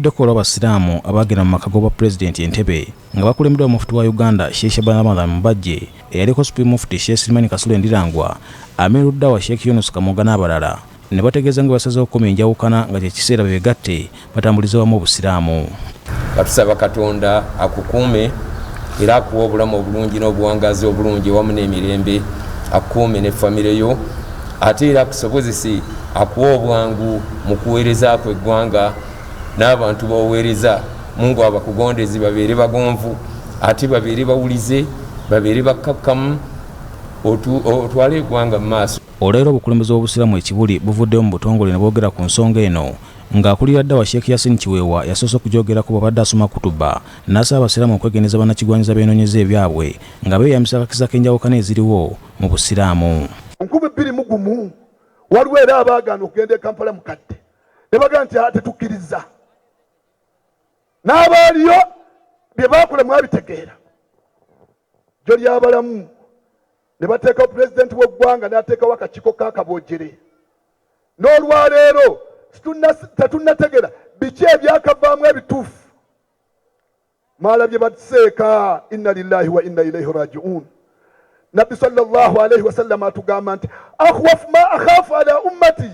Gye buvuddeko olw'Abasiraamu abaagenda mu maka g'obwapulezidenti e Entebbe nga bakulembeddwa Mufti wa Uganda Sheikh Shaban Ramadhan Mubajje, eyaliko Supreme Mufti Sheikh Slimani Kasule Ndirangwa, Amiru Ddawa Sheikh Yunus Kamoga n'abalala ne bategeeza nga basazeewo okukomya enjawukana nga kye kiseera beegatte batambulize wamu Obusiraamu. Nga tusaba Katonda akukuume era akuwe obulamu obulungi n'obuwangaazi obulungi wamu n'emirembe, akukuume ne famire yo, ate era akusobozese akuwe obwangu mu kuweereza kwo eggwanga n'abantu b'oweereza. Mungu abakugondeze babeere bagonvu, ate babeere bawulize, babeere bakkakkamu, otwale eggwanga mu maaso. Olwaleero obukulembeze bw'Obusiraamu e Kibuli buvuddeyo mu butongole ne boogera ku nsonga eno ng'akulira Ddawa Sheikh Yasin Kiweewa yasoose okugyogerako bw'abadde asoma kutuba n'asaba Abasiraamu okwegendereza bannakigwanyizi abeenoonyeza ebyabwe nga beeyambisa akakisa k'enjawukana eziriwo mu Busiraamu. Mu 2001 waliwo era abaagaana okugenda e Kampala Mukadde ne bagamba nti tetukkiriza, n'abaaliyo bye baakola mwabitegeera. Jjo ly'abalamu ne bateekawo pulezidenti w'eggwanga n'ateekawo akakiiko ka Kabwogere. N'olwaleero tetunnategeera biki ebyakavaamu ebituufu. Mwalabye baseeka, inna lillahi wa inna ilaihi rajiun. Nabbi sallallahu alaihi wasallam atugamba nti akhwafu ma akhafu ala ummati,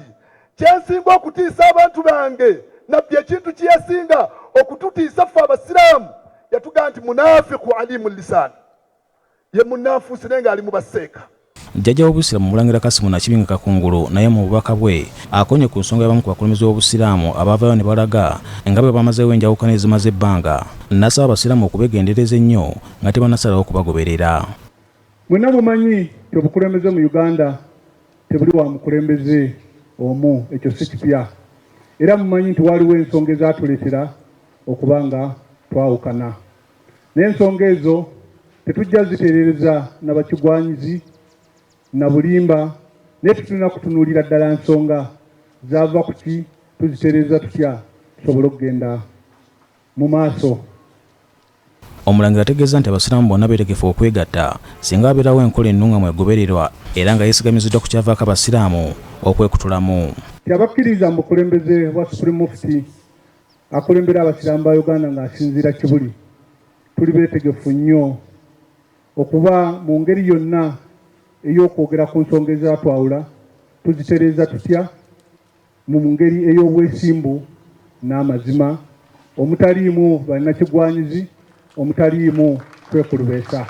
kyensinga okutiisa abantu bange. Nabbi ekintu kyeyasinga okututiisa ffe Abasiraamu yatugamba nti munafiku alimu lisan, ye munnanfuusi naye ng'ali mu baseeka. Jjajja w'Obusiraamu Omulangira Kasimu Nakibinge Kakungulu naye mu bubaka bwe akonye ku nsonga y'abamu ku bakulembeze b'Obusiraamu abaavaayo ne balaga nga bwe bamazeewo enjawukana ezimaze ebbanga, n'asaba Abasiraamu okubegendereza ennyo nga tebannasalawo kubagoberera. Mwenna mumanyi nti obukulembeze mu Uganda tebuli wa mukulembeze omu, ekyo si kipya. Era mumanyi nti waliwo ensonga ezatuleetera okuba nga twawukana. Naye ensonga ezo tetujja zitereereza na bakigwanyizi na bulimba, naye tetulina kutunuulira ddala nsonga zaava ku ki, tuzitereeza tutya tusobole okugenda mu maaso. Omulangira ategeeza nti Abasiraamu bonna beetegefu okwegatta singa wabeerawo enkola ennungamu egobererwa era nga yeesigamiziddwa ku kyavaako Abasiraamu okwekutulamu. Nti abakkiriza mu bukulembeze bwa Supreme Mufti akulembera Abasiraamu ba Uganda ng'asinziira Kibuli, tuli beetegefu nnyo okuba mu ngeri yonna ey'okwogera ku nsonga ezatwawula, tuzitereeza tutya mu ngeri ey'obwesimbu n'amazima, omutaliimu bannakigwanyizi, omutaliimu kwekulubeesa.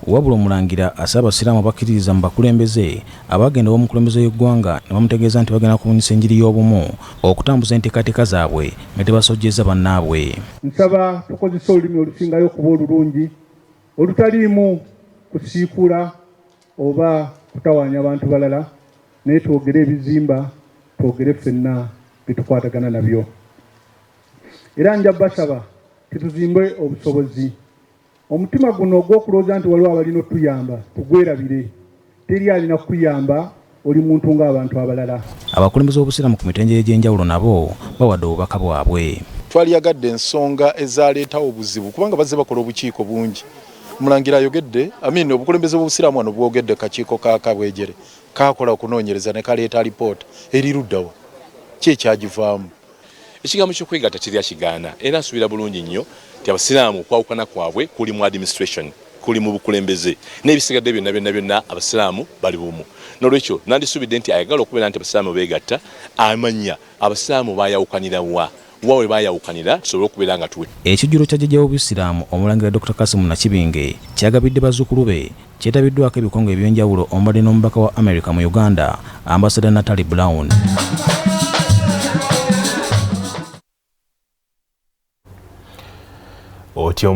Wabula Omulangira asaba Abasiraamu abakkiririza mu bakulembeze abagenda ew'omukulembeze w'eggwanga ne bamutegeeza nti bagenda kubunyisa enjiri y'obumu okutambuza enteekateeka zaabwe nga tebasojjezza bannaabwe. Nsaba tukozese olulimi olusingayo okuba olulungi, olutaliimu kusiikuula oba kutawaanya abantu balala, naye twogere ebizimba, twogere ffenna bye tukwatagana nabyo. Era nja basaba tituzimbe obusobozi. Omutima guno ogw'okulowooza nti waliwo abalina otuyamba tugwerabire. Teri alina kukuyamba, oli muntu ng'abantu abalala. Abakulembeze b'Obusiraamu ku mitendera egy'enjawulo nabo bawadde obubaka bwabwe. Twaliyagadde ensonga ezaleetawo obuzibu kubanga bazze bakola obukiiko bungi. Omulangira ayogedde, amin, obukulembeze bw'Obusiraamu wano bwogedde kakiiko ka Kabwegyere kakola okunoonyereza ne kaleeta alipoota eri luddawa, ki ekyagivaamu? Ekigambo ky'okwegatta teri akigaana era nsuubira bulungi nnyo nti Abasiraamu okwawukana kwabwe kuli mu administration, kuli mu bukulembeze, n'ebisigadde byonna byonna byonna Abasiraamu bali bumu. N'olwekyo nandisuubidde nti ayagala okubeera nti Abasiraamu beegatta amanya Abasiraamu baayawukanira wa, wa we baayawukanira tusobole okubeera nga tuwe. Ekijjulo kya Jjajja w'Obusiraamu Omulangira Dokita Kassim Nakibinge kyagabidde bazzukulu be kyetabiddwako ebikonge eby'enjawulo omubadde n'omubaka wa America mu Uganda Ambassador Natalie Brown. Otyo.